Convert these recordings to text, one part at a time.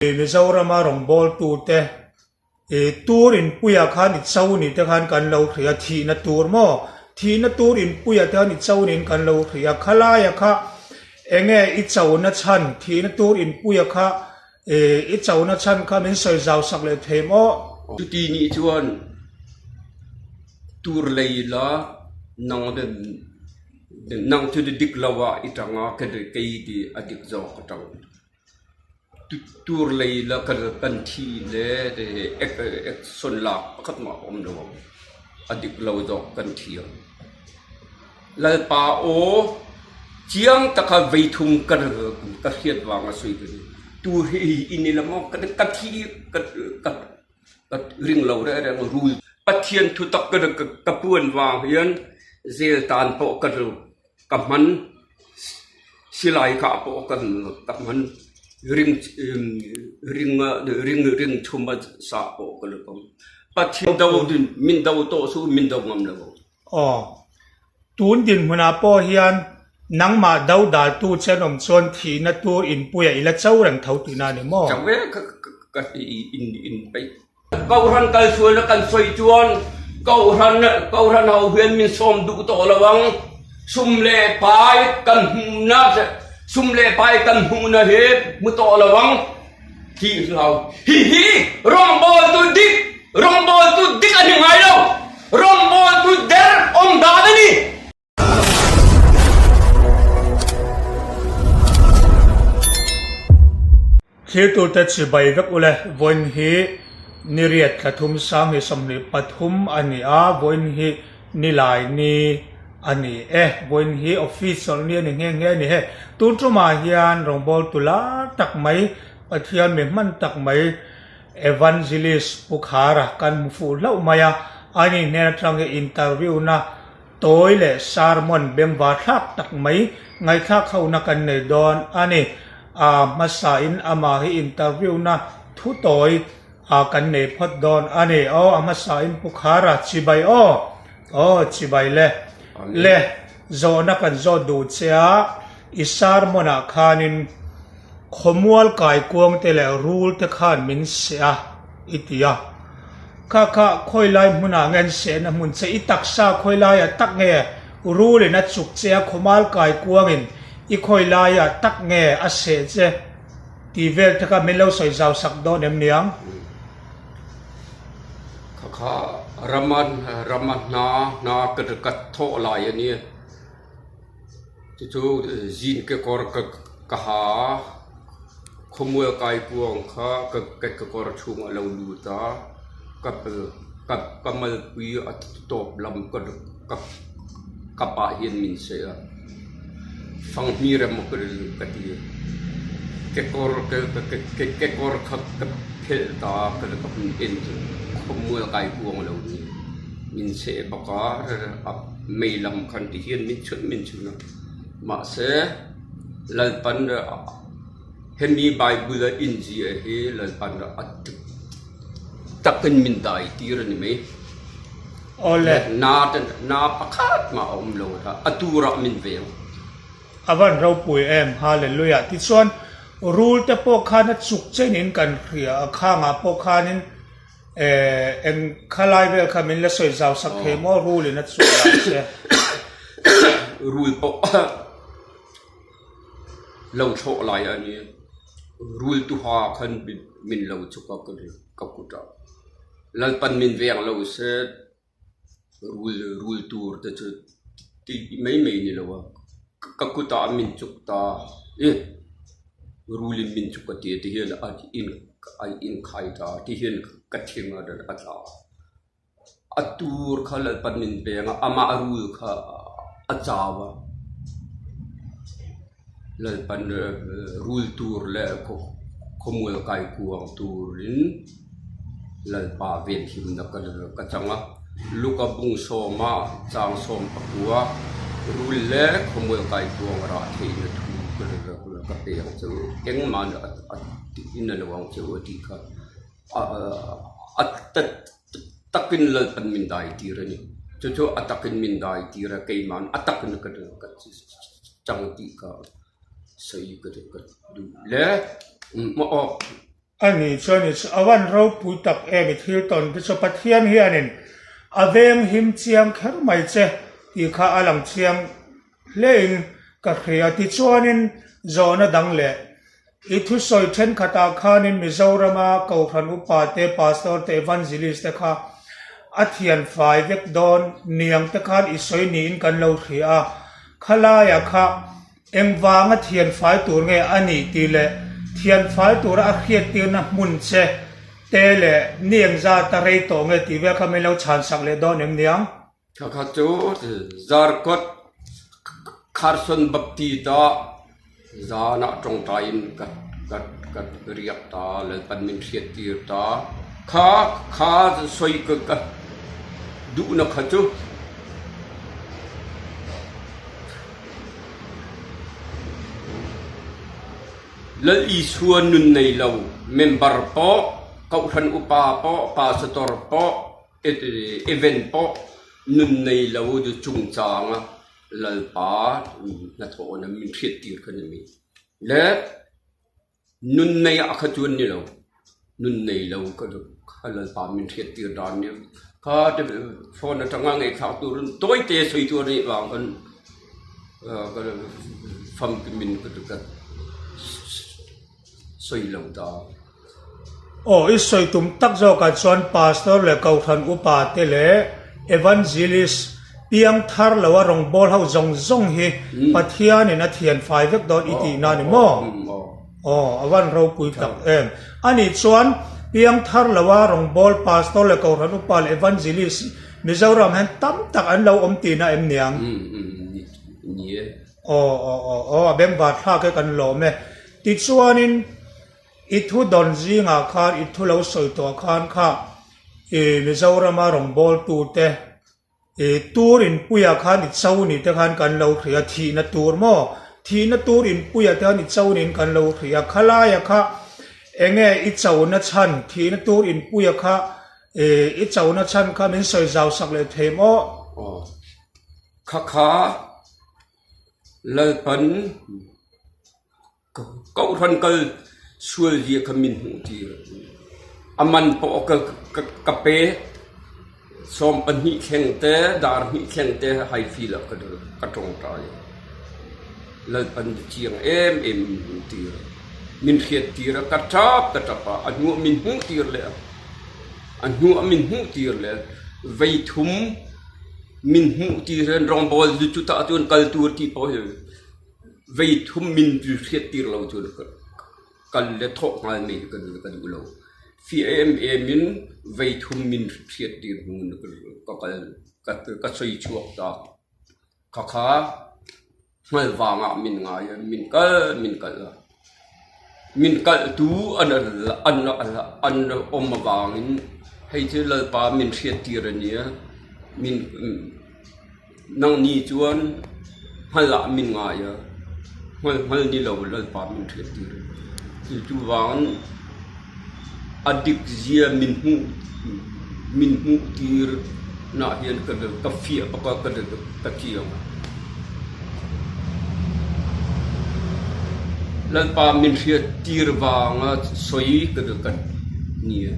Mizorama rawngbawltute i tur inpuiah khan i cho ni te khan kan lo hria, thihna tur maw? Thihna tur inpuiah te khan i cho niin kan lo hria. Khalaia kha enge i chona chhan, thihna tur inpuia kha i chona chhan kha min sawi zau sak leh thei maw? Chuti nih chuan tur lei la nang nang chu dik lo ah i tang a, kei ti a dik zawk ka tang. Tur lei la kan thi le action lak pakhat mah a awm lo ang, a dik lo zawk kan thi ang. Lalpa aw chiang taka veithum ka hriat vang a sawi ka ni. Tur hi i ni lo maw ka thi ka ring lo reng reng rul. Pathian thutak ka puan vang hian zel tan pawh ka hman. Silai kah pawh kan ka hman ring ring ring ring thum a sah pawh ka la kawm. Pathian do min do tawh chu min do ngam lo. Aw. Tun dinhmunah pawh hian nangmah do daltu che an awm chuan thihna tur inpuia i la cho reng tho tihna a ni maw? Cho ve ka ka in in peih. Kohhran kalsualna kan sawi chuan Kohhran Kohhran ho hian min sawm duh tawh lo ang. Sum leh pai kan hmuhna sum leh pai kan hmuhna hi hmu tawh lo ang tih hlau. Hi hi rawngbawltu dik rawngbawltu dik a ni ngai lo. Rawngbawltu der awm dan a ni. Thlir tute chibai vek ule, vawiin hi ni riat thla thum sang hi 23 a ni a, vawiin hi nilai ni a ni e, vawiin hi office chawlh ni a ni nghe nghe a ni he. Tun tumah hian rawngbawl tu lar tak mai, Pathian mi hman tak mai Evangelist Pu Khara kan hmu fuh hlauh mai a, ani hnen atang hi interview na Tawi leh sermon bengva thlak tak mai ngaihthlak hona kan nei dawn a ni. A hmasain amah hi interview na thu tawi a kan nei phawt dawn a ni. Aw a hmasain Pu Khara chibai aw. Aw chibai le. Le zawhna kan zawt duh che a, i sermon ah khanin khawmual kaikuang te leh rul te khan min seh a i ti a. Kha kha khawi lai hmunah nge an sehna hmun che? I taksa khawi laiah tak nge rulin a chuk che a, khawmal kai kuangin i khawi laiah tak nge a seh che tih vel te kha min lo sawi zau sak dawn em niang? Kha kha rama rama hna hna ka ka thawh lai a nia. Chu chu zin kekawr ka ka ha a, khawmual kai kuang kha ka kekawr chhungah a lo lut a, ka ka ka malpui a tawp lam ka ka ka pah hian min sawi a, fanghmir emaw ka ka ti a, kekawr ka kekawr kha ka phelh ta a ka hun en chu khawmual kai kuang a lo ni min seh bawk a. Mei lam khan ti hian min chhun min chhun a, mahse Lalpan hemi Bible a inziah hi Lalpan a takin min dai tir a ni mai. Awle. Na te na pakhat mah a awm lo a, a turah min veng. A van ropui em, Hallelujah. Tichuan rul te pawh khan a chuk chenin kan hria a, khangah pawh khanin Eh, eng khalai vel kha min la sawi zau sak thei maw rul in a chhuah dan che. Rul pawh lo thlawh lai a ni. Rul tuha khan min lo chuk a ka kut ah. Lalpan min veng lo se Rul rul tur te chu tih mai mai ni lo a ka kutah min chuk ta e rulin min chuk a ti a ti hian a in a inkhai ta ti hian ka thing a a tla a a tur kha lalpan min peng a amah rul kha a chau a lalpan rul tur leh khawmual kai kuang turin. Lalpa venhimna ka ka chang a, Luka bung sawma chang 14 rul le khawmual kai kuang rah theihna thu ka ka pe ang che u, engmah a in a lo ang che u a tih kha a takin Lalpan min dai tir a ni. Chu chu a takin min dai tir a, keima'n a takin ka chang tih kha sawi ka duh le. A nih chuan i a van ropui tak em i thil tawn te chu Pathian hianin a veng him chiang kher mai che tih kha a lang chiang hlein ka hria. Tichuanin zawhna dang leh i thusawi thenkhatah khanin Mizorama Kohhran upa te, Pastor te, Evangelist te kha a thian fai vek dawn niang te khan i sawi niin kan lo hria a, khalaiah kha Engvanga thianfai tur nge a nih tih leh thianfai tura a hriattirna hmun che te leh ni engzat a rei tawh nge tih vel kha min lo chhansak leh dawn em niang? Thla khat chu Zarkawt Carson Baptist ah zanah tawngtaiin ka ka riak ta, Lalpan min hriattir ta. Kha kha sawi ka duhna kha chu. Lal Isua nun nei lo member pawh, kohhran upa pawh, pastor pawh, event pawh nun nei lo chungchanga Lalpa hnathawhna min hriattir kha ni mi. Le Nun nei ah kha chuan ni lo, nun nei lo kha Lalpa min hriat tir dan nia. Kha te phone atanga ngaihthlak turin tawi te sawi tur anih vang khan famkimin ka sawi lo ta. Aw, i sawi tum tak zawkah chuan Pastor leh Kohhran upa te leh Evangelist piang thar lo a rawngbâwl ho zawng zawng hi Pathianin a thian fai vek dawn i tihna a ni maw? Aw, a van ropui tak em. Anih chuan piang thar lo a rawngbâwl Pastor leh Kohhran upa leh Evangelist Mizoram hian tam tak an lo awm tihna em niang? Ni e. Aw, aw, aw, aw, a bengvar thlak e kan lawm e. Tichuanin I thu dawn zingah khan i thu lo sawi tawh khan kha i Mizorama rawngbawltute i tur inpuiah khan i cho ni te khan kan lo hria thihna tur maw thihna tur inpuiah te khan i cho niin kan lo hria khalaia kha enge i chona chhan thihna tur inpuia kha i chona chhan kha min sawi zau sak leh thei maw? Aw kha kha Lalpan Kohhran kal sual zia kha min hmuh tir. A man pawh ka pe. 12 thleng te, dar hnih thleng te Highfield ah ka tawngtai. Lalpan chiang em em min hmuh tir. Min hriat tir a, ka tap ka tap a, a hnuah min hmuh tir leh a. A hnuah min hmuh tir leh a. Vei thum min hmuh tir hian rawngbawl chutah chuan kal tur tih pawh hi Vei thum min hriattir lo chuan kal le thawh nghal mai hi ka duh lo. Fiah em em in vei thum min hriattir hnu in ka kal ka sawi chhuak ta. Kha kha hngal vangah min ngai a, min kal min kal a. Min kalhtu an awm avangin hei chu Lalpa min hriattir a nia, min. Nangni chuan hngal ah min ngai a, hngal hngal ni lo Lalpa min hriat tir a. Chu chuvangin a dik zia min hmuh min hmuh tir nah hian ka fiah bawk a ka chiang a. Lalpa min hriat tir vanga sawi ka ni a,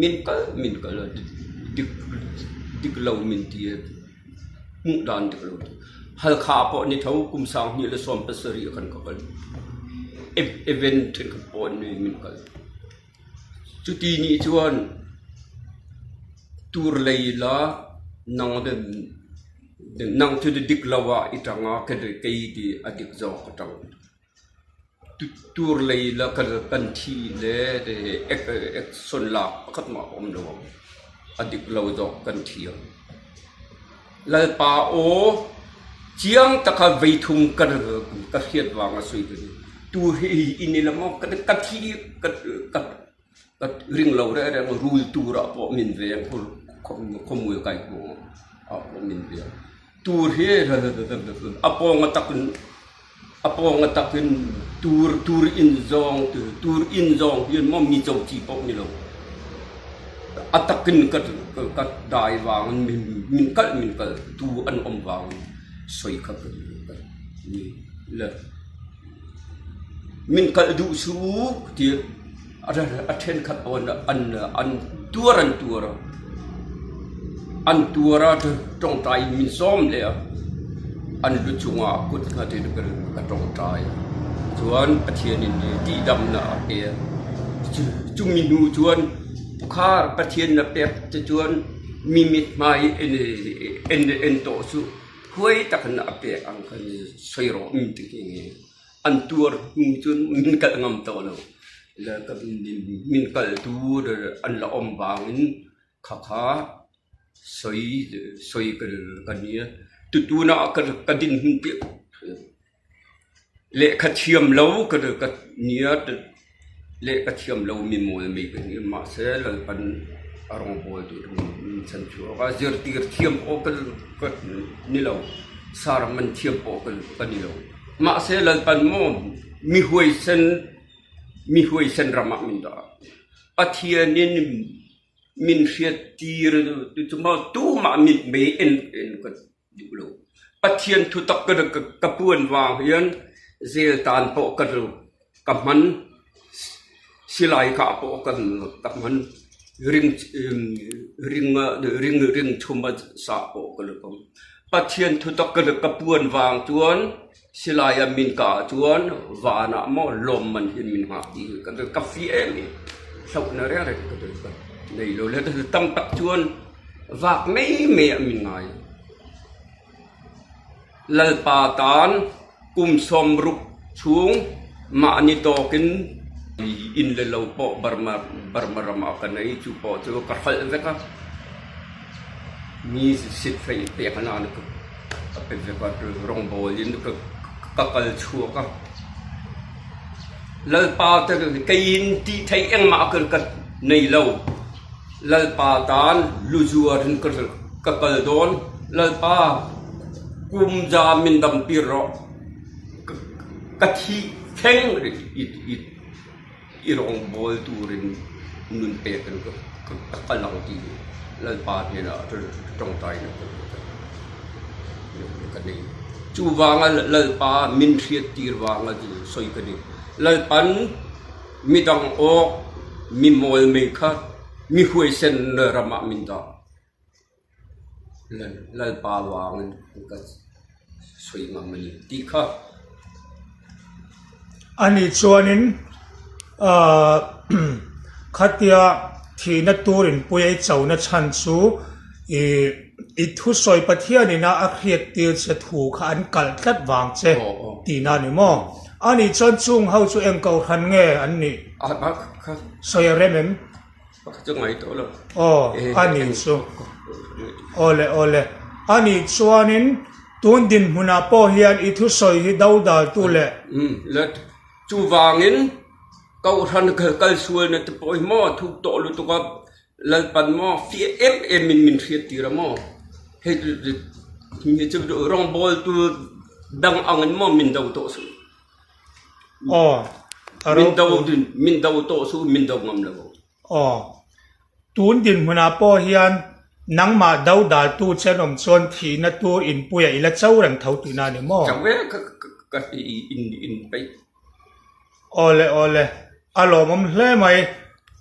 min kal min kal a dik dik lo min ti a. Hmuh dan dik lo tu. Halkha pawh ni tho kum 2017 ah khan ka kal. Event thenkhat pawh an nei min kal. Chuti nih chuan tur lei la nang nang chu dik lo ah i tang a kei ti a dik zawk ka tang. Tur lei la kan thih le action lak pakhat mah a awm lo ang. A dik lo zawk kan thi ang. Lalpa aw chiang taka vei thum ka hriat vang a sawi ka ni. Tur hi i ni lo maw ka thi ka ring lo reng reng rul turah pawh min veng khawmual kai ah pawh min veng. Tur hi a pawng takin A pawng a takin tur tur inn zawng tur inn zawng hian maw mi co chi paoh ni lo. A takin ka ka dai vangin min kalh min kalh tu an um vangin soi kha ka ni le. Min kalh duh su ti. A thenkhat pawn an an tuar an tuar a, an tuar a tawngtai in min sawm leh a, an lu chungah kut nghat in ka tawngtai a, chuan Pathianin tihdamna a pe a, chumi hnu chuan khar Pathian a pek te chuan mi mit hmai en en tawh chu huai takin a pek ang kha sawi rawh min ti nghe nghe. An tuar hnu cun min kalh ngam tawh lo. Min kalhtu an la um bangin khakha soi soi ka nia. Tutun ah ka dinhmun piah lehkha thiam lo ka nia. Lehkha thiam lo mi mawl mi ka ni. Mahse Lalpan a rawngbawl duh min chan chhuak a, zirtir thiam pawh ka ni lo, sermon thiam pawh ka ni lo. Mahse Lalpan maw mi huaisen mi huaisen ramah min dah a, Pathianin min hriattir chu maw tumah mitmei en en ka duh lo. Pathian thutak ka puan vang hian zel tan pawh ka ka hman, silai kah pawh ka hman, ring ring ring ring chhum a sah pawh ka la awm. Pathian thutak ka puan vang chuan silai a min kah chuan vanah maw lawmman hian min nghah tih hi ka fiah em em. Hlauhna reng reng ka nei lo le. Tam tak chuan Vak mai mai ah min ngai. Lalpa tan kum 60 chung mahni tawkin inn le lo pawh Burma Burma ram ah ka nei chu pawh chu ka hralh vek a. Mi sit feih pek a nan ka pe vek a rawngbawl in ka kal chhuak a. Lalpa te keiin tih theih engmah ka nei lo. Lalpa tan lu zuarin ka kal dawn. Lalpa, kum za min damtir rawh. Ka thih thleng i rawngbawl turin nun pekin ka kal ang tih Lalpa hnenah tawngtaina ka nei. Chuvanga Lalpa min hriattir vanga sawi ka ni. Lalpan. Midang awk mi mawl mei kha mi huaisen ram ah min dah. Lalpa vangin ka sawi ngam a ni tih kha. Ani chuanin khatia thihna tur inpui a i chona chhan chu i thusawi Pathianin a a hriattir che thu kha an kalh tlat vang che tihna a ni maw? Ani chuan chung ho chu eng kohhran nge an nih? Sawi a rem em? Aw, ani chu. Awle, awle. Ani chuanin tun dinhmunah pawh hian i thusawi hi dodaltu leh. Chuvangin kohhran kalsualna te pawh hi maw thuk tawh lutuk a, Lalpan maw fiah em em in min hriat tir a maw? Hei hi chu rawngbawltu dang angin maw min do tawh suh. Aw, a Min do min do tawh suh min do ngam lo. Aw, tun dinhmunah pawh hian nangmah do daltu che an awm chuan thihna tur inpuia i la cho reng tho tihna a ni maw? Cho e, ka ka in in peih. Awle awle, a lawmawm hle mai.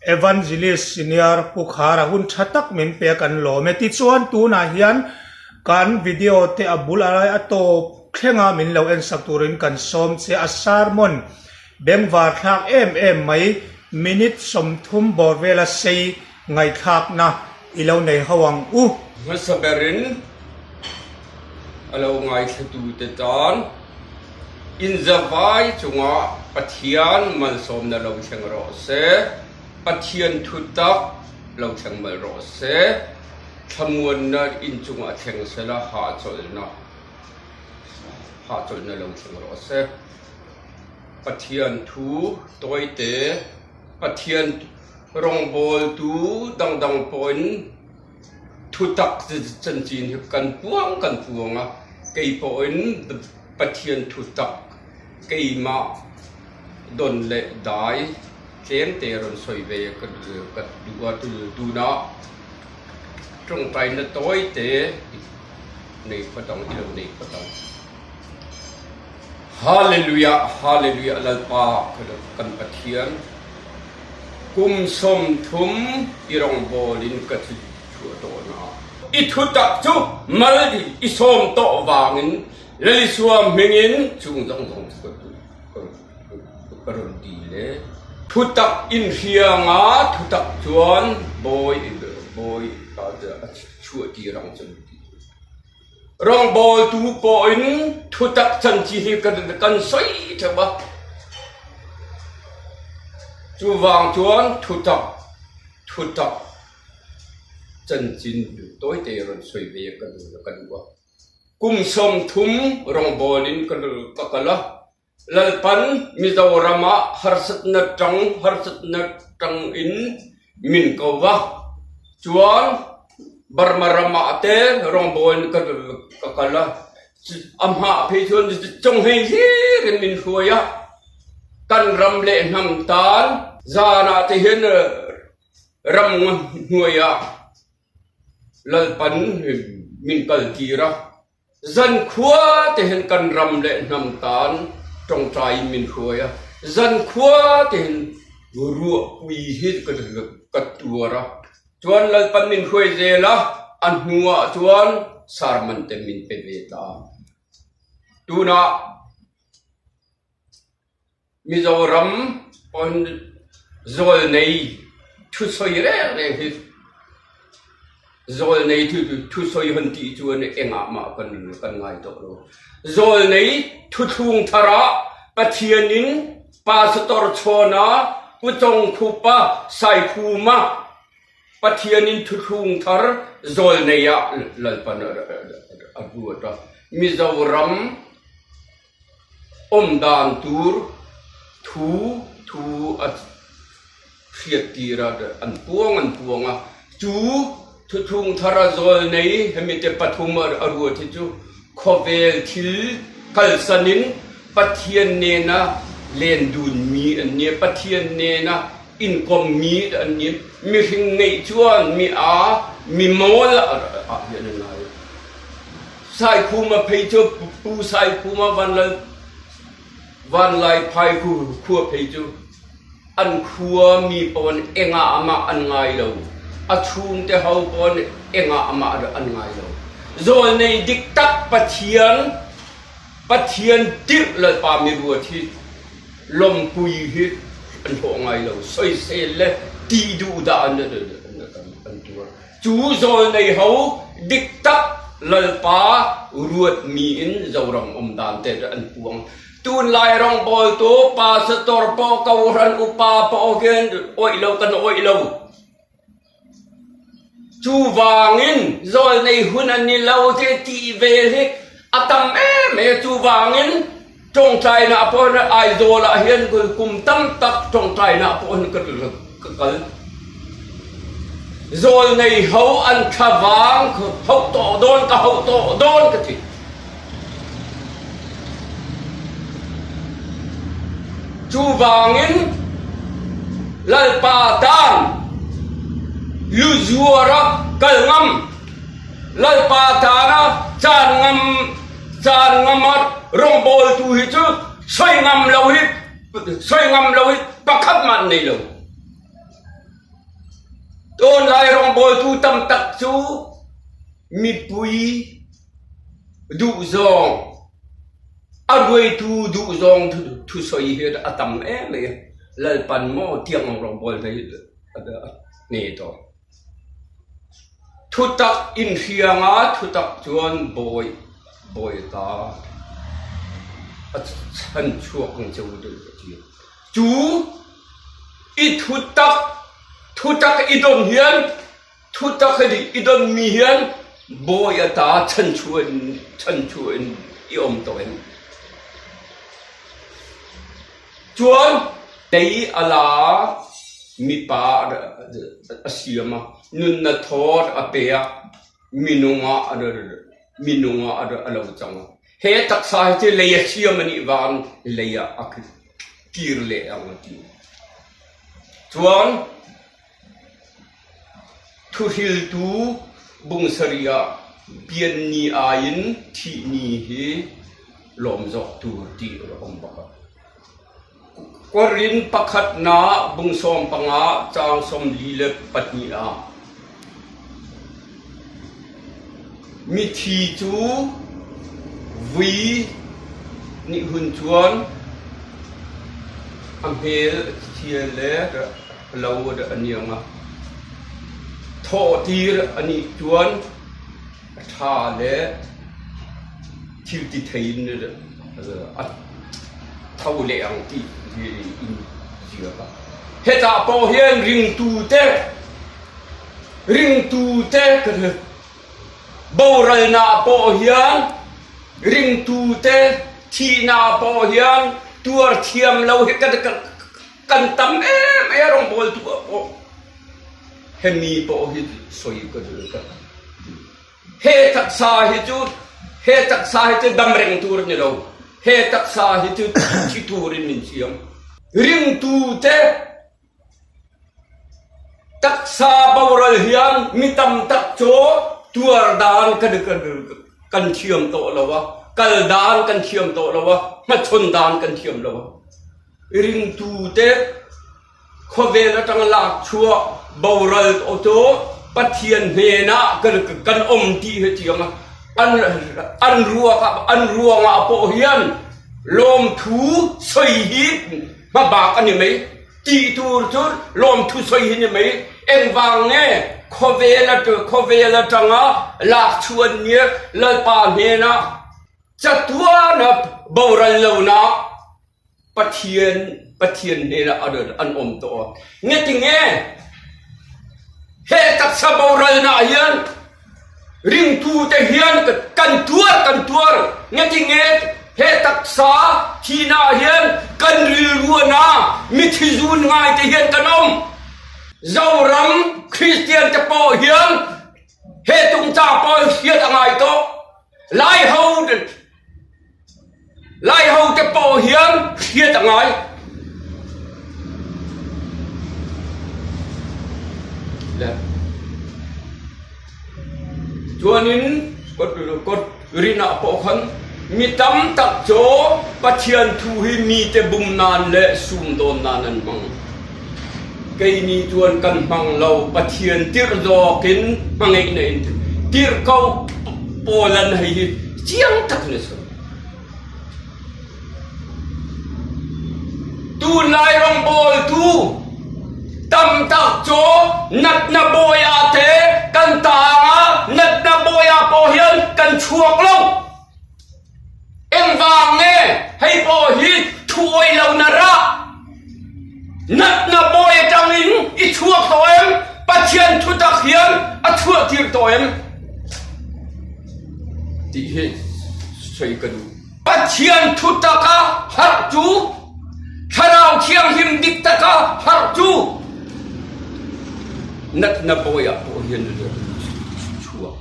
Evangelist Senior Pu Khara hun tha tak min pe a kan lawm e. Tichuan tunah hian kan video te a bul a lai a tawp thlenga min lo ensak turin kan sawm che a. Sermon bengvar thlak em em mai minute 30 bawr vela sei ngaihthlakna i lo nei ho ang u. Hmasa berin a lo ngaithlatute tan inzavai chungah Pathian malsawmna lo thleng rawh se, Pathian thutak lo thleng mal rawh se, thlamuanna in chungah thleng sela hahchawlhna hahchawlhna lo thleng rawh se. Pathian thu tawite Pathian Rawngbawltu dangdang pawhin thutak chanchin hi kan puang kan puang a, kei pawhin Pathian thutak keimah don leh dai tlemte rawn sawi ve ka duh a, tunah tawngtaina tawite nei phawt ang, i lo nei phawt ang. Hallelujah, Hallelujah Lalpa kan Pathian. Kum 30 i rawngbawl in ka chhuah tawh hna. I thutak chu mal i sawm tawh vangin Lalisua hmingin chung zawng zawng chu ka rawn dil e. Thutak in hria nga thutak chuan bawi bawi a chuah tir ang che u ti. Rawngbawltu pawhin thutak chanchi hi kan sawi theuh a. Chuvang chuan thutak thutak chanchin tawite rawn sawi ve ka duh a. Kum 30 rawngbawl in ka kal a, Lalpan Mizoram ah harsatna tang harsatna tang in min ko va. Chuan Burma ram ah te rawngbawl in ka kal a, a hma phei chuan chawnghei hlir in min hruai a, kan ram leh hnam tan zan ah te hian ram hnuai ah Lalpan min kal tir a. Zankhua te hian kan ram leh hnam tan tawngtai in min hruai a, zankhua te hian ruahpui hi ka tuar a, chuan Lalpan min hruai zel a, a hnuah chuan sermon te min pe ve ta a. Tunah Mizoram pawn zawlnei thusawi reng reng hi zawlnei thusawi han tih chuan engah mah kan kan ngai tawh lo. Zawlnei thuthlung tharah Pathianin Pastor Chhawna, Pu Chawngkhupa, Saikhuma Pathianin thuthlung thar zawlnei ah Lalpan a ruat a. Mizoram Awm dan tur thu thu a hriat tir a, an puang an puang a, chu thuthlung thar a zawl nei hemi te pathum a ruat hi chu khawvel thil kalsanin Pathian nena len dun mi an nia, Pathian nena inkawm mi an nia, mihring ngeih chuan mi a mi mawl ah hian an ngai a. Saikhuma phei chu Pu Saikhuma Vanlal Vanlaiphai khua phei chu an khua mi pawn engah mah an ngai lo. A chhungte ho pawn engah mah an ngai lo. Zawlnei dik tak Pathian Pathian tirh Lalpa mi ruat hi lawmpui hi an hlawh ngai lo. Soisel le tih duhdah an tuar. Cu zawlnei ho dik tak Lalpa ruatmi in Zoram um dan te an puang. Tunlai rawngbawltu pastor pawh kohhran upa pawh hian awih lo kan awih lo. Cuvangin zawlnei hun an ni lo te ti vel hi a tam em em. Cuvangin tawngtaina pawh Aizawl ah hian kum tam tak tawngtaina pawh hi ka kal. Zawlnei ho an thlavang hauh tawh dawn ka hauh tawh dawn ka ti. Chuvangin Lalpa tan lu zuara kal ngam, Lalpa tana chan ngam chan ngama rawngbawltu hi chu sawi ngam lo hi sawi ngam lo hi pakhat mah an nei lo. Tunlai rawngbawltu tam tak chu mipui duhzawng, a ruaitu duhzawng thusawi hi a tam em mai a. Lalpan maw tiang ang rawngbawl hna hi a hne tawh. Thutak inhrianga thutak chuan bawi bawi ta a chhan chhuak ang che u deuh a ti. Chu i thutak thutak i don hian thutak i don mi hian bawi ata chanchuah in chanchuah in i awm tawh em? Chuan lei a la mipa a siam a, nunna thawt a pe a, minung ah minung ah a lo cang a. He taksa hi cu lei a siam a nih vang lei ah a kir leh ang a ti. Chuan thuhriltu bung sarih ah pian ni ai in thih ni hi lawm zawk tur ti a um bak a. Korin pakhatnak bung 15 caang 42 ah mithi cu vui nih hun chuan a hmel a thial le a lo a niang a thawhtir a nih chuan a ṭha le thil ti thei in a tho leh ang ti in ziak a. Hetah pawh hian ringtu te ringtu te boralnak pawh hian ringtu te thihnak pawh hian tuar thiam lo hi kan kan tam em em rawngbawltu ah pawh hemi pawh hi sawi ka duh ka He taksa hi cu he taksa hi cu dam reng tur a ni lo. He taksa hi cu thi tur in min siam. Ringtu te taksa boral hian mi tam tak cu tuar dan kan kan thiam tawh lo a, kal dan kan thiam tawh lo a, hmachon dan kan thiam lo a. Ringtu te Khawvel aṭang lakchuah boral cu Pathian hnenah kan um ti hi tiang an an ruangah an ruangah pawh hian lawmthu soi hi hmabak an i mei. Ti tur cu lawmthu soi hi ni mei. Engvang nge khawvel khawvel aṭanga lakchuan ni Lalpa hnenah chatuan boral lonak Pathian Pathian hnenah an um tawn. Ngetinge he taksa boralnak hian ringtu te hian kan tuar kan tuar ngetinge he taksa thina hian kan rilru na mithi zun ngai te hian kan um. Zoram Christian te pawh hian he tungca pawl hriat a ngai tawh. Lai ho Laiho te pawh hian hriat a ngai. Le. Chuanin kut rinah pawh khan mi tam tak cu Pathian thu hi mite bum nan le sumdawn nan an hmang. Keini chuan kan hmang lo Pathian tirh zawk in hmangaihna in tirhkoh pawl an hei hi chiang tak in a sawi. Tunlai rawngbawltu tam tak cu natna bawi ah te kan taang ah natna bawi ah pawh hian kan chuak lo. Engvang nge hei pawh hi thuawi lo na rah? Natna bawi atangin i chuak tawh em? Pathian thutak hian a chuahtir tawh em? Tih hi sawi ka duh. Pathian thutak a harh cu Thlarau Thianghlim dik tak a harh cu natna bawi ah pawh hian chuak.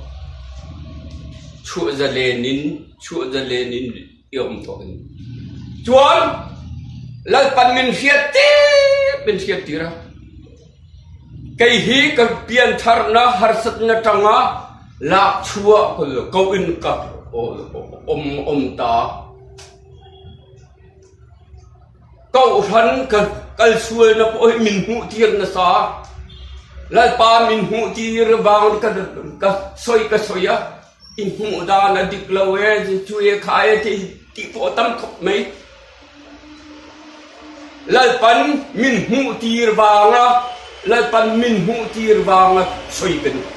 Chuah zalen in chuah zalen in i um tawn. Chuan Lalpan min hriat tir min hriat tir a. Kei hi ka piantharna harsatna tangah lak chuah ko in ka um um ta. Kohhran ka kal sualna pawh hi min hmuhtir nasa. Lalpa min hmuhtir vang ka ka soi ka soi a. I hmuh dan a dik lo e, cu e kha e ti ti pawh tam khawp mai. Lalpan min hmuhtir vanga Lalpan min hmuhtir vanga soi ka duh.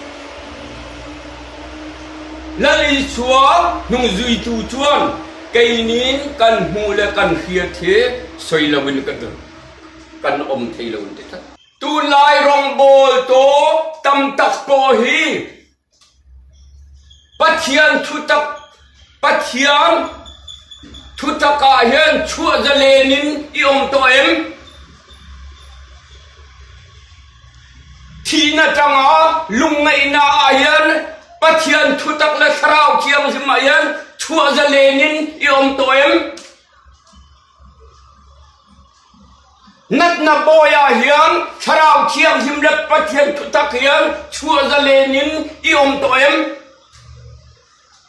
Lal Isua hnungzuitu chuan Keinin kan hmuh le kan hriat hi soi loin kan um thei lo an ti tlat. Tunlai rawngbawl taw tam tak pawh hi Pathian thutak Pathian thutak ah hin chuah zalen in i um tawh em? Thihnak tangah lungngaihnak ah hin Pathian thutak le Thlarau Thianghlim ah hin chuah zalen in i um tawh em? Natna bawi ah hin Thlarau Thianghlim le Pathian thutak hin chuah zalen in i um tawh em?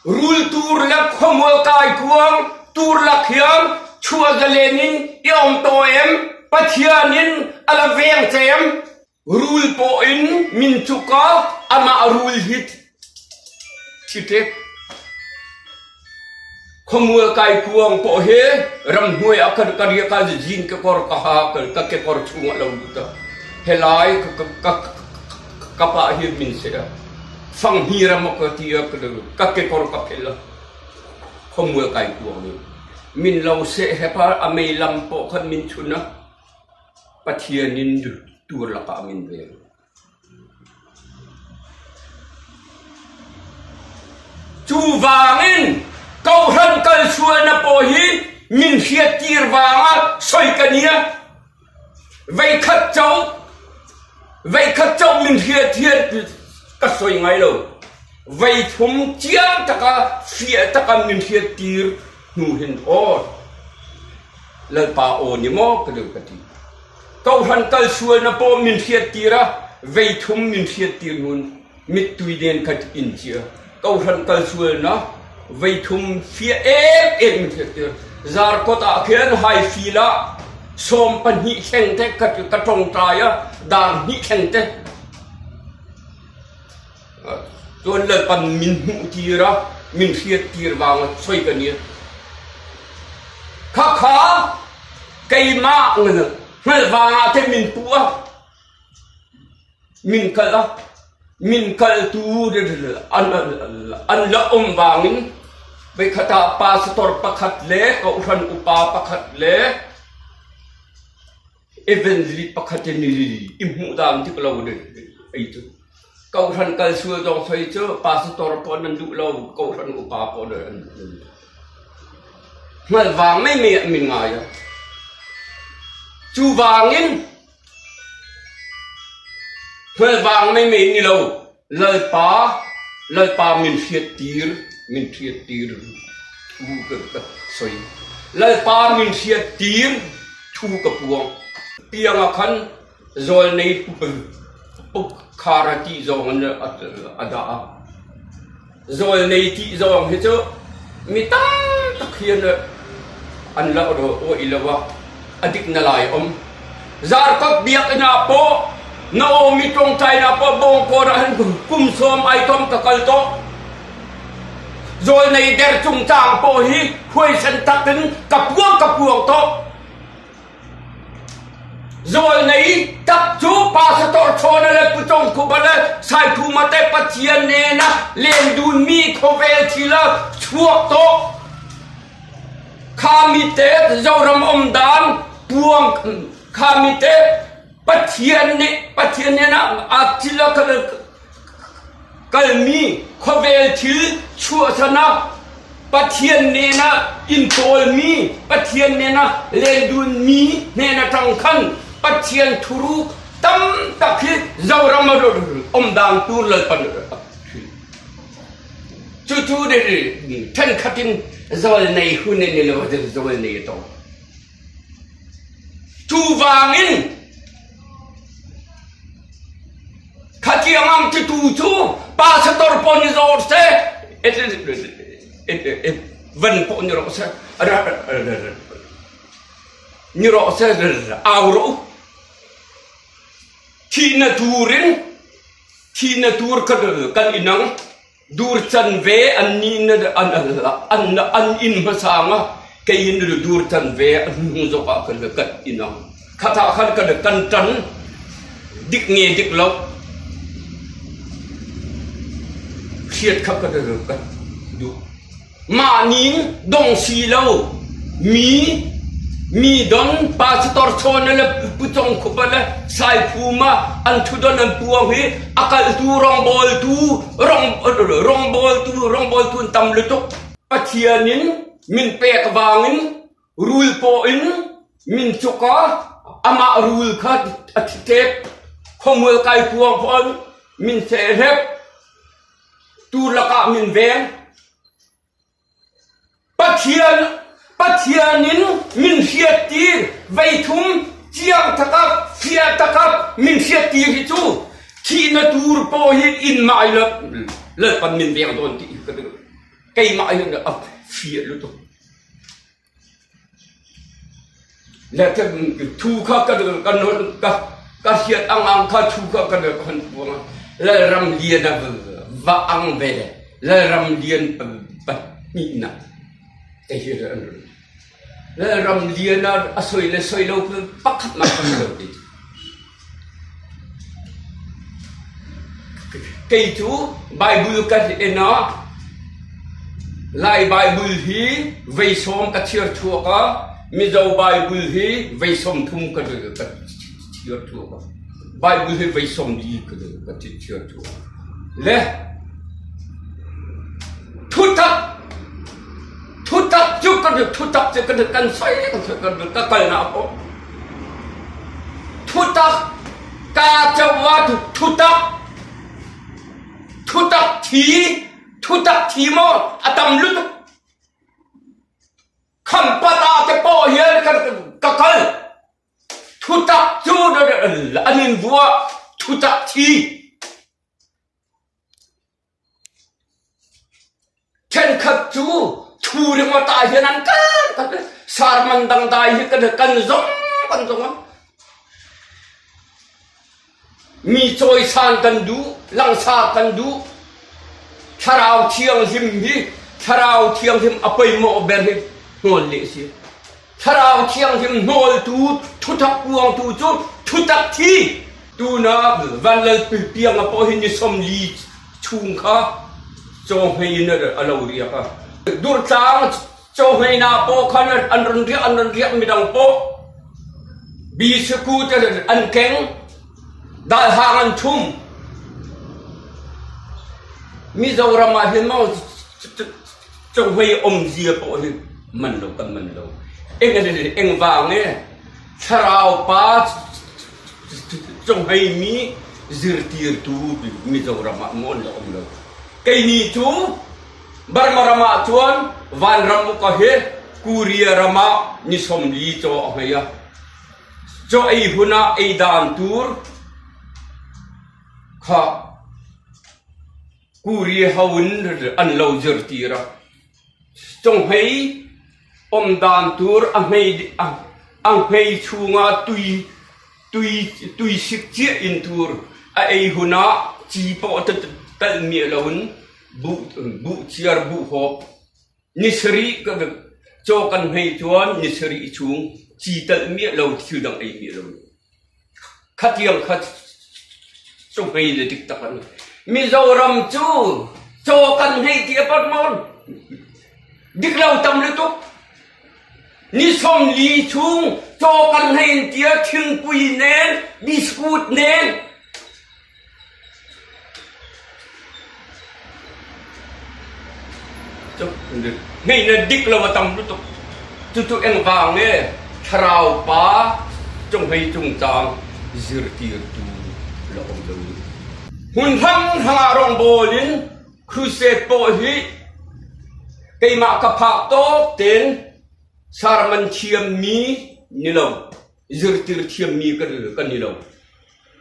Rul tur le khuamual kaikuang tur lak hian chuah zalen in i um tawh em? Pathianin a la veng che em? Rul pawhin min cuk a, amah rul hi thi ṭek. Khuamual kaikuang pawh hi ramhnuai ah khan ka riak a, zin kekawr ka ha, ka kekawr chungah lo lut a. Helai ka pah hi min seh a, fanghni ram a ka ti a, ka kekawr ka phelh a, khuamual kaikuang nih min lo seh hep a, a meilam pawh khan min chun a, Pathian in tur lakah min veng. Chuvangin kohhran kalsualna pawh hi min hriattir vanga sawi ka nia. Veikhat chauh, veikhat chauh min hriat hian ka sawi ngai lo. Veithum chiang taka fiah taka min hriattir hnu hin aw Lalpa aw ni maw ka deuh ka ti. Kohhran kalsualna pawh min hriattir a, veithum min hriattir hnun mittui nen kha in chia. Kohhran kalsualna veithum fiah em em min hriattir. Zarkawt ah khian haifil ah 12 thleng te ka tawngtai a, dar hnih thleng te. Chuan Lalpan min hmuhtir a, min hriattir vanga sawi ka nia. Kha kha keimah hngalh vangah te min puh a, min kalh a, min kalhtu an la um vangin voikhat ah pastor pakhat le kohhran upa pakhat le Evangelist pakhat in i hmuh dan dik lo ei cu. Kohhran kal sual zong soi cu pastor pawh nan duh lo, kohhran upa pawh nan duh lo. Hngalh vang mei mei ah min ngai a. Cu vangin hngalh vang mei mei ni lo, Lalpa Lalpa min hriattir min hriattir thu ka ka soi. Lalpa min hriattir thu ka puang. Pianga khan zawlnei Pu Khara tih zawng in a dah a. Zawlnei tih zawng hi cu mi tamtak hian an la awih lo a, a dik na lai a um. Zarkawt biakinn ah pawh Naomi tawngṭainak pawh Bawngkawn ah hin kum sawm ai tom ka kal tawh. Zawlnei der cungcang pawh hi huaisen takin ka puang ka puang tawh. Zawlnei tak cu Pastor Chawna le Pu Cong Khupa le Saikhuma te Pathian nena len dunmi khawvel thil a chuak tawh. Kha mi te Zoram um dan puang kha mi te Pathian nih Pathian nena a thil a kalmi khawvel thil chuahsan ah Pathian nena in tawlmi Pathian nena lendunmi hnen atang khan Pathian thuruk tam tak hi Zoram a um dan tur Lalpan cucu thenkhat in zawlnei hun in ni lo zawlnei a tong. Cuvangin khatiang ang titu cu pastor pawh ni zawr seh, van pawh ni rawh seh, ni rawh seh, au rawh u. Thihna turin thihna tur kan inang. Dur canve an nih an inn hmasa nga kei in dur canve a hnung zok ah kan kan inn ang khatah khan kan kan tan dik nge dik lo hriat kha kan kan duh. Mah ning dong si lo mi mi don pastor Chawna le Pu Cong Khupa le Saiphum ah an thudon an puang hi a kaltu rawngbawltu rawngbawltu rawngbawltu an tam lutuk. Pathian in min pek vangin rul paw in min cuk ah amah rul kha a thi ṭep khuamual kai kuang pawn min sehlep Tu lakah min veng. Pathian Pathian in min hriattir veithum chiang takak fiah takak min hriattir hi cu thihna tur pawh hi in mah i Lalpan min veng dawn ti ka keimah hin a fiah lutuk. Le thu kha ka ka ka hriat ang ang kha thu kha ka han puang a. Lalramliana va ang ve. Lalramlian pahnihna te hi an rawn. Lalramliana a soi le soi lo pakhat mah ka hmu lo ti. Kei cu Bible ka en ah Lai Bible hi vei sawm ka chir chuak a, Mizo Bible hi vei 30 ka chir chuak a. Bible hi vei 40 ka chir chuak a. Le thutak thutak cu kan thutak cu kan kan soi ka kalnak pawh Thutak kaa coh ah thutak thutak thi thutak thi maw a tam lutuk khampat ah te pawh hian kan ka kal thutak cu an in vuah thutak thi Ṭhenkhat cu thu ringawt ah hin an kal kan sarman dangdai hi kan kan zong kan zong ah mi cawisan kan duh langsar kan duh thlarau thianghlim hi thlarau thianghlim a poimawh ber hi hnawl leh si Thlarau Thianghlim hnawltu thutak uangtu cu thutak thi tuna vanlal piang a pawh hi ni 40 chung kha chaw hmei in a lo riak a durtlang chaw hmei na pawh khan an run riak an run riak midang pawh bisakut an keng dalhang an thum Mizoram ah hin maw Cawhmei awmzia pawh hi man lo kan man lo. Eng engvang e thlarau pa cawhmei mi zirtirtu Mizoram ah maw an la um lo. Keini cu Burma ram ah cun vanram uka hi Korea ram ah ni 40 caw a hmei a. Caw ei hun ah ei dan tur kha Kuri ho in an lo zirtir a. Conghei um dan tur a hmei a hmei chungah tui tui tuisik ciah in tur a ei hun ah ci paoh talh miah loin buh buh ciar buh hawp ni sarih caw kan hmei chuan ni sarih chung ci talh miah lo thil dang ei miah lo. Khatiang kha cawhmei le dik tak an Mizoram cu caw kan hei ti a pat maw? Dik lo tam lutuk. Ni 40 chung caw kan hei in tia thingpui nen, biscuit nen, Ngeihnak dik lo a tam lutuk. Cucu engvang nge thlarau pa cunghei cungcang zirtirtu la um lo ni. Hmun hranghrang ah rawngbawl in crusade pawh hi keimah ka phak tawk tein sermon thiammi ni lo, zirtir thiammi kan ni lo.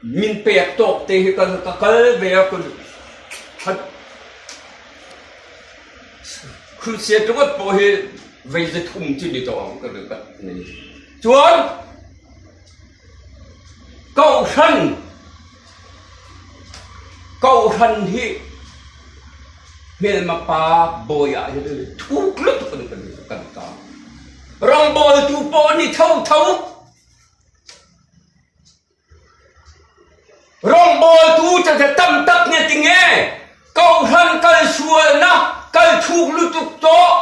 Min pek tawk te hi ka kal ve a Crusade ringawt pawh hi vei 300 cu ni tawh ang ka ka nei. Chuan kohhran kohhran hi hmelma pa bawi ah hin thuk lutuk in kan kan ta. Rawngbawltu pawh ni thotho Rawngbawltu cu tam tak nge tinge kohhran kal sualnak kal thuk lutuk tawh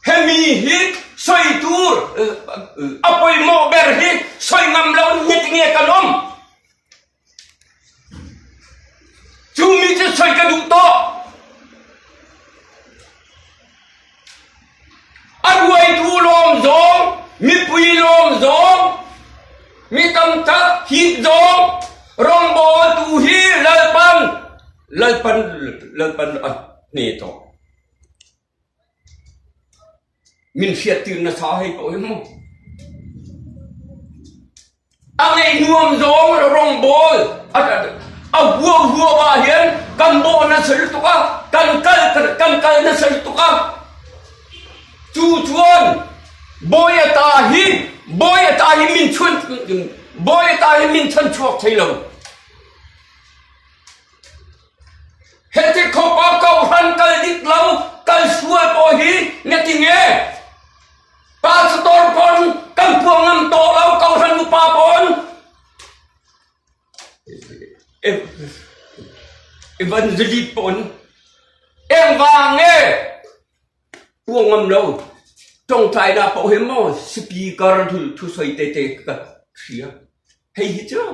hemi hi soi tur a poimawh ber hi soi ngam lo nge tinge kan um. Cu mi cu soi ka duh tawh. A ruaitu lawm zong, mipui lawm zong, mi tam tak hip zong, rawngbawltu hi lalpan, lalpan, lalpan a hne tawh. Min hriattir nasa hei ko hi mu. A ngeih nuam zawng rawngbawl a huau huau ah hin kan bawh nasa lutuk a kan kal kan kal nasa lutuk a cu chuan bawi ta hi. Bawi ata hi min chuan bawi ata hi min chanchuak thei lo. Heti khawp a kohhran kal dik lo kal sual pawh hi ngatinge? Pastor pawn kan puang ngam tawh lo kohhran upa pawn evangelist pawn engvang nge puang ngam lo tawngtaina pawh hi maw speaker thusawi te te ka hria hei hi chu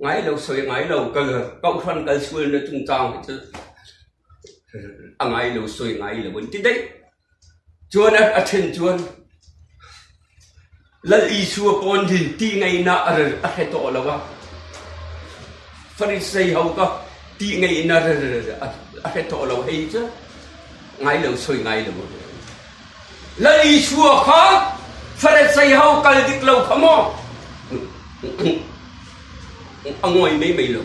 ngai lo sawi ngai lo ka kohhran kal sualna chungchang hi chu a ngai lo sawi ngai lo an ti daih. Chuan a then chuan Lal Isua pawn hi tih ngaihna a hre tawh lo a, Farisei ho kha tih ngaihna a hre tawh lo hei chu ngai lo sawi ngai lo. Lal Isua kha Farisei ho kal dik lo kha maw a ngawi mai mai lo.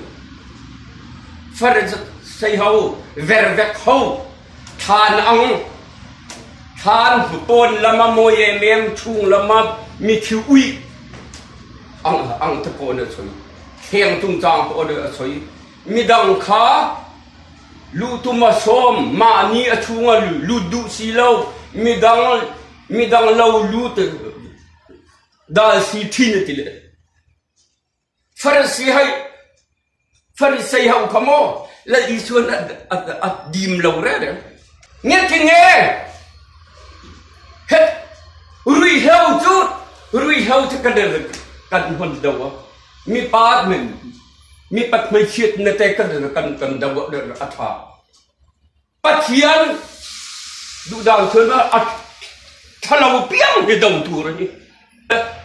Farisei ho vervek ho Thlan ang thlan pawn lama mawi em em chung lama mithi uih ang ang te pawh a sawi. Thleng chungchang pawh a sawi. Midang kha luh tum a sawm, mahni a chhunga lut duh si lo, midang midang lo lut dal si thin a ti leh. Farasi hei Farisei ho kha maw Lal Isuan a dim lo reng reng. Nge ti nge het ruihhlo cu ruihhlo cu kan kan hon do a mipa mipat hmeichhiat na te kan kan kan do a tha. Pathian duhdan chuan a ṭhalo piang hi do tur a ni.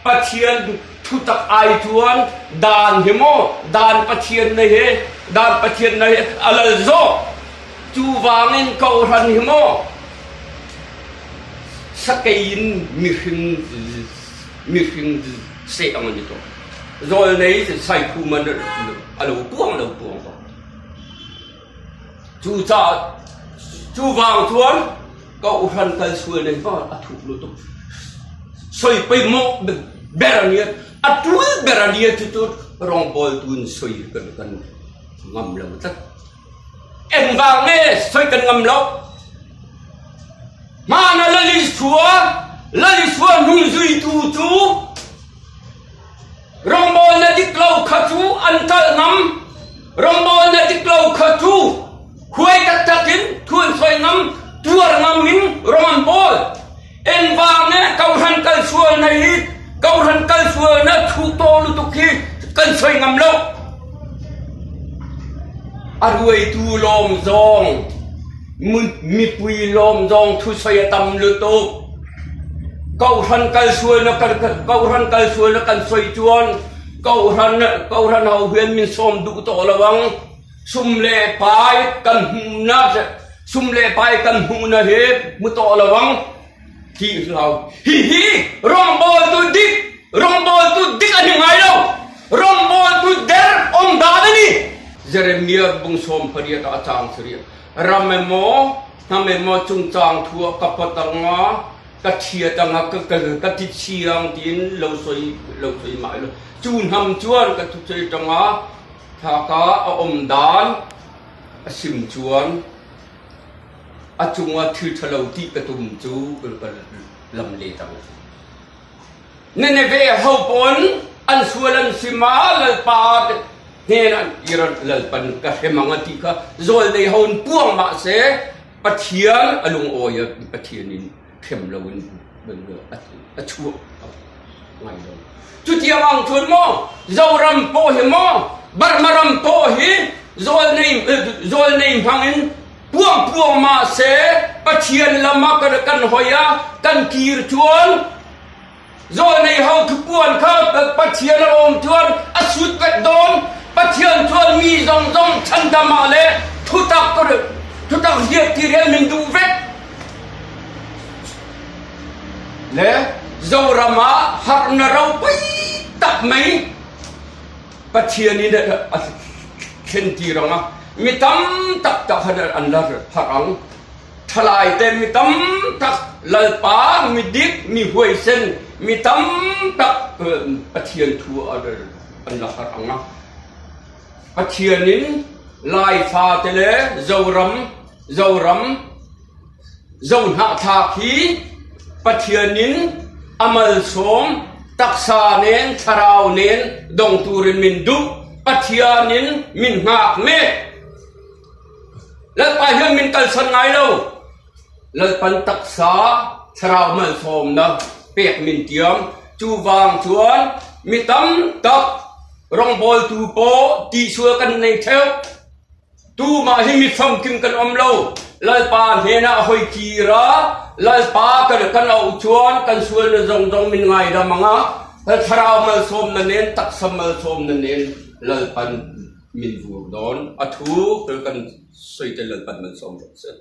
Pathian thutak ai chuan dan hi maw dan Pathian na hi dan Pathian na hi a lal zawk. Cuvangin kohhran hi maw sakei in mihring mihring seh ang an ni tawh. Zawlnei Saikhum an a lo puang lo puang tawh. Cucaah cuvang chuan kohhran kal sual nei va a thuk lutuk. Soi pawimawh ber a nia, a tul ber a nia chu chu rawngbawltu in soi kan kan ngam lo tlat. Engvang nge soi kan ngam lo? Hmana Lal Isua, Lal Isua hnung zuitu chu Rawngbawlna dik lo kha chu an kalh ngam. Rawngbawlna dik lo kha chu huai taktak in thu an sawi ngam, tuar ngam in rawng an bawl. Engvang nge kohhran kalsualna hi kohhran kalsualna thu tawh lutuk hi kan sawi ngam lo. A ruaitu lawm zawng Mipui lawm zawng thusawi a tam lutuk. Kohhran kalsualna kan kohhran kalsualna kan sawi chuan kohhran kohhran ho hian min sawm duh tawh lo ang. Sum leh pai kan hmuhna sum leh pai kan hmuhna hi hmu tawh lo ang tih hlau. Hihi rawngbawltu dik rawngbawltu dik a ni ngai lo. Rawngbawltu der awm dan a ni. Jeremiah bung 18 ah a chang sarih. Ram emaw, hnam emaw chungchang thu ah ka pawt ang a, ka thiat ang a, ka ti chiang tiin lo sawi lo sawi mah ilo. Chu hnam chuan ka thusawi atanga thlaka a awm dan a sim chuan a chunga thil tha lo tih ka tum chu ka lam let ang. Nineveh ho pawn an sual an sim a, Lalpa hnenah an kir a, Lalpan ka hrem ang a tih kha zawlnei ho in puang mah se Pathian a lungawi a, Pathian in hrem lo in a chuah ngai lo. Chutiang ang chuan maw Zoram pawh hi maw Burma ram pawh hi zawlnei zawlnei hmang in puang puang mah se Pathian lama kan hawi a, kan kir chuan Zawlnei ho thupuan kha Pathian a awm chuan a sut vek dawn. Pathian chuan mi zawng zawng chhandam ah leh thutak thutak hriat tir hian min duh vek. Le Zoram ah harhna ropui tak mai Pathian in a thlen tir ang a, mi tam tak tak han an la harh ang. Thalai te mi tam tak. Lalpa mi dik, mi huaisen, mi tam tak Pathian thu an la harh ang a. Pathianin Laifa te le Zoram, Zoram, Zohnahthlak hi Pathianin a malsawm taksa nen thlarau nen dong turin min duh. Pathianin min hngak mek. Lalpa hian min kalsan ngai lo. Lalpan taksa thlarau malsawmnak pek min tiam. Cuvang chuan mi tam tak rawngbawltu pawh tihsual kan nei ṭheu. Tumah hi mi famkim kan um lo. Lalpa hnenah a hoi kir a, Lalpa kan kan auh chuan kan sualnak zongzong min ngaidam ang a, thlarau malsawmnak nen taksa malsawmnak nen Lalpan min vur dawn. A thu kan soi te Lalpan malsawm rawh seh.